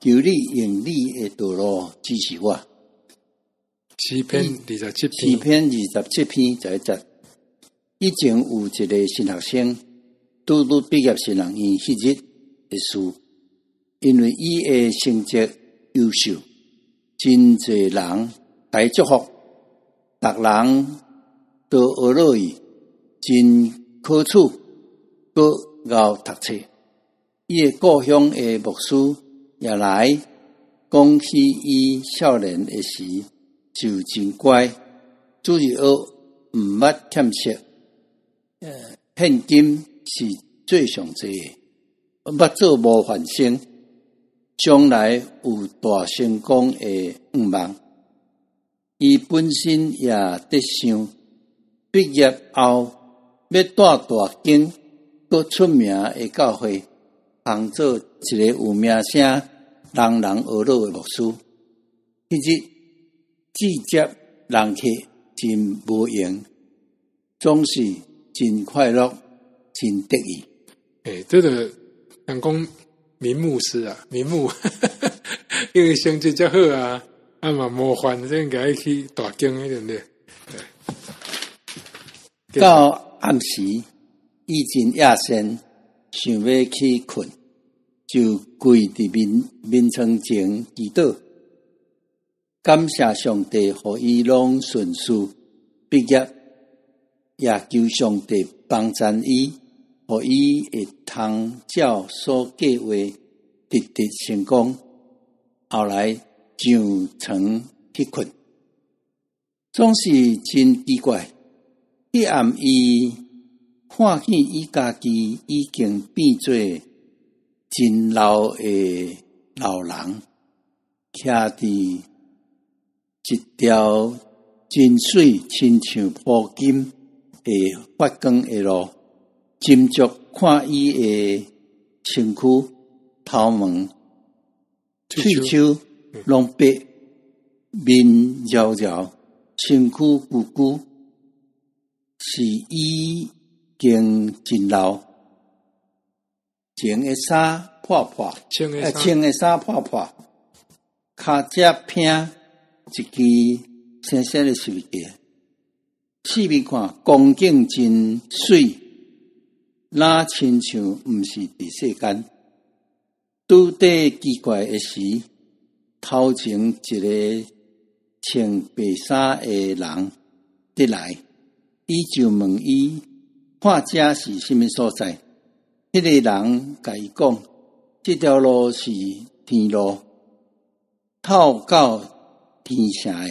求你用你的道路指示我。詩篇27篇。詩篇27篇11節。以前有一个神學生，拄拄畢業神學院彼日的事，因為伊的成績優秀，真濟人共伊祝福，逐人都學落伊真可取，閣𠢕讀冊。伊的故鄉的牧師也來講起伊少年的時就真乖，主日學毋捌欠席，獻金是最上濟的，捌做模範生，將來有大成功的願望。伊本身也佇想，畢業後欲蹛大間閣出名的教會，通做一个有名聲、人人學樂的牧師。彼日接接人客真無閒，總是真快樂，真得意。欸，這個人講名牧師啊，名牧，因為成績遮好啊，啊嘛模範，這應該去大間的，對不對？到暗時，伊真夜深，想欲去睏，就跪佇眠眠床前祈禱，感謝上帝，予伊攏順遂畢業，也求上帝幫贊伊，予伊會通照所計劃直直成功。後來上床去睏，總是真奇怪。彼暗伊看見伊家己已經變做真老的老人，徛佇一條真媠，親像鋪金的發光的路，斟酌看伊的身軀、頭毛、喙鬚攏白，面搖搖，身軀龜龜，是已經真老。穿的衫破破，穿的衫破破，跤脊拚一支生生的十字架，四面看光景真媠，若親像毋是佇世間。拄佇奇怪的時，頭前一个穿白衫的人佇來，伊就問伊看這是啥物所在？彼个人共伊講，這條路是天路，透到天城的。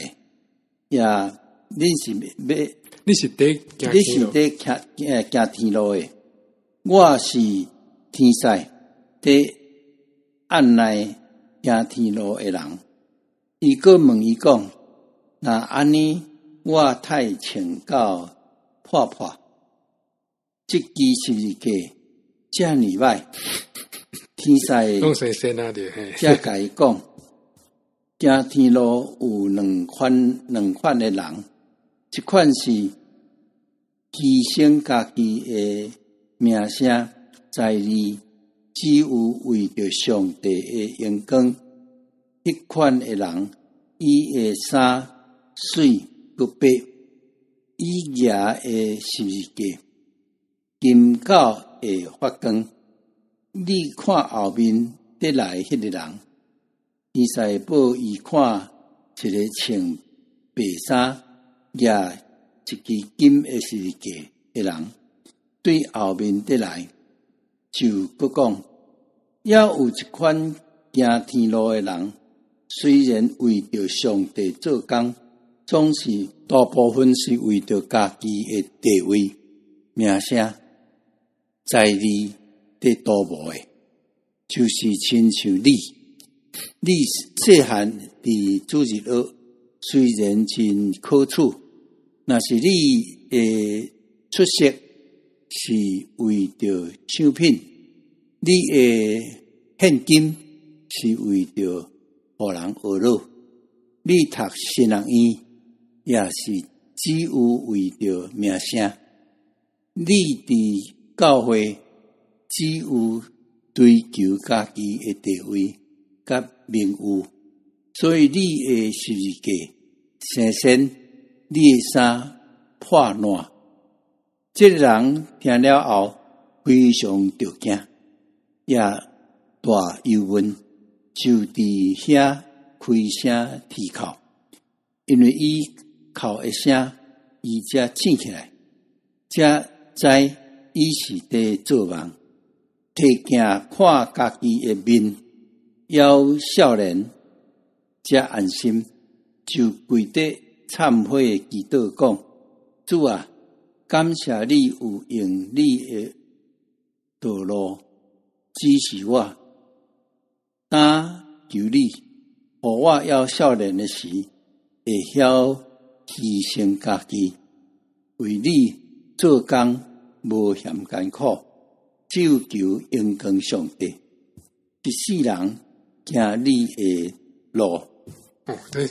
也，恁是欲，你是佇你是佇行行天路的，我是天使，佇按捺行天路的人。伊閣問伊講：若按呢，我太穿到破破，這支十字架遮爾䆀，天使才共伊講，行天路有兩款兩款的人，一款是犧牲家己的名聲財利，只有為著上帝的榮光。彼款的人，伊的衫媠閣白，伊舉的十字架金到會發光。你看後面佇來彼个人，天使報伊看一个穿白衫、舉一支金的十字架的人，對後面佇來，就閣講，猶有一款行天路的人，雖然為著上帝做工，總是大部分是為著家己的地位、名聲、財利佇圖謀的，就是親像你，你細漢佇主日學，雖然真可取，若是你的出席是為著賞品，你的獻金是為著予人學樂，你讀神學院也是只有為著名聲，你佇教會只有追求家己的地位佮名譽，所以你的十字架生鉎，你的衫破爛。這個人聽了後非常著驚，也大憂悶，就佇遐開聲啼哭，因為伊哭一聲，伊才醒起來，才知伊是佇做夢。提鏡看家己的面，猶少年，才安心，就跪佇懺悔祈禱講：主啊，感謝你有用你的道路指示我，當求你，予我猶少年的時，會曉犧牲家己，為你做工，無嫌艱苦。只有求榮光上帝，一世人行你的路。哦，對，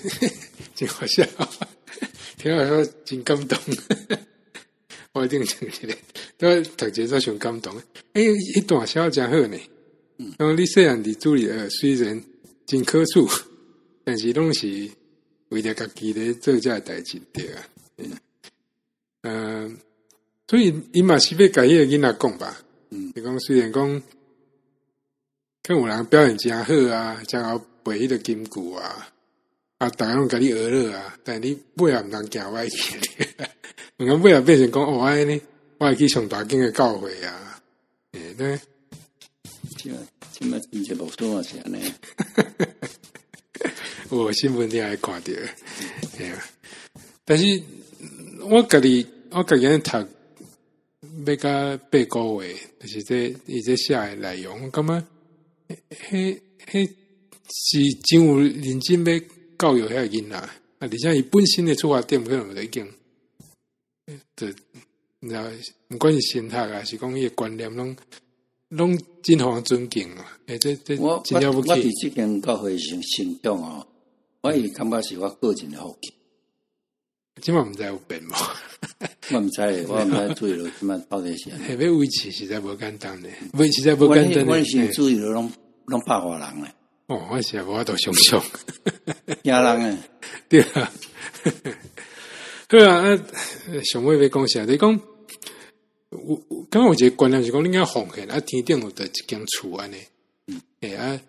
真好笑，聽我說真感動。我一定唱一个，都讀一个都上感動。欸，彼段寫真好呢。嗯，你細漢佇主裡雖然真可取，但是攏是為著家己咧做這个代誌對啊。嗯，所以伊嘛是欲共彼個囡仔講吧。嗯，就講雖然講，可能有人表現誠好啊，誠𠢕背彼個金句啊，啊，逐家攏共你學落啊，但是你尾仔毋通行歪去，毋通尾仔變成講哦，按呢，我會去上大間的教會啊，欸，對。這擺真濟牧師嘛是按呢。有新聞你會看著，對啊。但是我家己，我家己按呢讀，欲到8個月，就是這伊這寫的內容，我感覺，彼彼是真有認真欲教育遐个囡仔，啊，而且伊本身的出發點可能就已經，就你知道，毋管是神學啊，是講伊的觀念，攏攏真予人尊敬啊！欸，這這真了不起。我佇這間教會成成長哦，我伊感覺是我個人的福氣。這擺毋知有變無？我毋知，我毋知主日學這擺到底是按怎。欲維持實在無簡單咧，維持實在無簡單。阮時主日學攏攏百外人咧。哦，我實在無法度想像。驚人欸。對啊。好啊，啊，上尾欲講啥？你講，有感覺有一個觀念是講，你應該奉獻啊，天頂有著一間厝按呢。嗯。欸啊，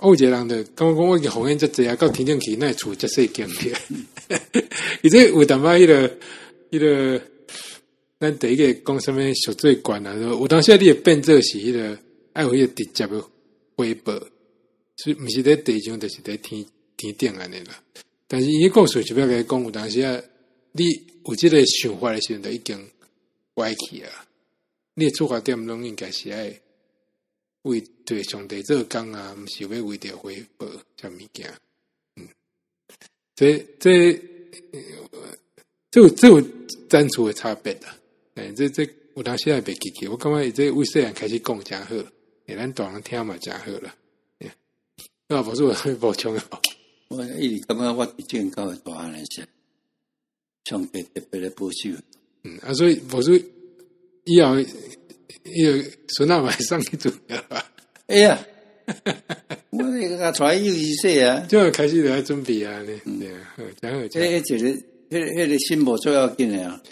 有一個人就感覺講，我已經奉獻遮濟啊，到天頂去，哪會厝遮細間對？伊這有淡薄彼個彼個，咱第一個講啥物贖罪券啊，有當時你會變做是彼個愛有彼個直接的回報，所以毋是佇地上，就是佇天天頂按呢啦。但是伊個故事就欲共你講，有當時啊，你有這個想法的時陣，就已經歪去啊。你的出發點攏應該是愛為對上帝做工啊，毋是欲為著回報啥物件。嗯，這這這有這有層次的差別啦。欸，這這有當時會袂記起，我感覺伊這為細漢開始講誠好，欸，咱大人聽嘛誠好啦。啊，無說有啥物補充的無？我一直感覺我佇這間教會大漢的時，上帝特別的保守。嗯，啊，所以無說以後以後孫仔嘛會送去主日學啊。會啊，我會共帶去幼兒說啊。這開始就愛準備啊，對啊，好，誠好。彼彼一个，彼彼个心無最要緊的啊。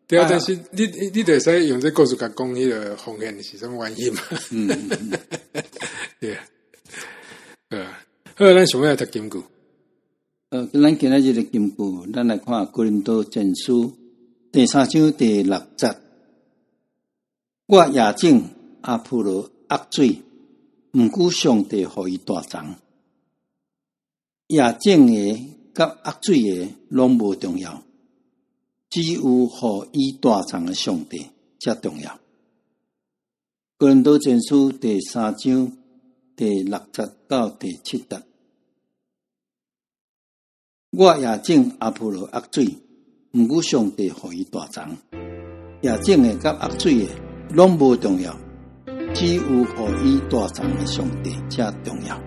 對啊，但是你你就會使用這故事共講彼個奉獻是啥物原因嘛？嗯嗯對啊，好，咱上尾來讀金句。咱今仔日的金句，咱來看哥林多前書第三章第六節。我也種，阿波羅揬水，毋過上帝予伊大長。也種的佮揬水的攏無重要，只有予伊大長的上帝才重要。哥林多前書第三章第六節到第七節。我也種，阿波羅揬水，毋過上帝予伊大長。也種的佮揬水的攏無重要，只有予伊大長的上帝才重要。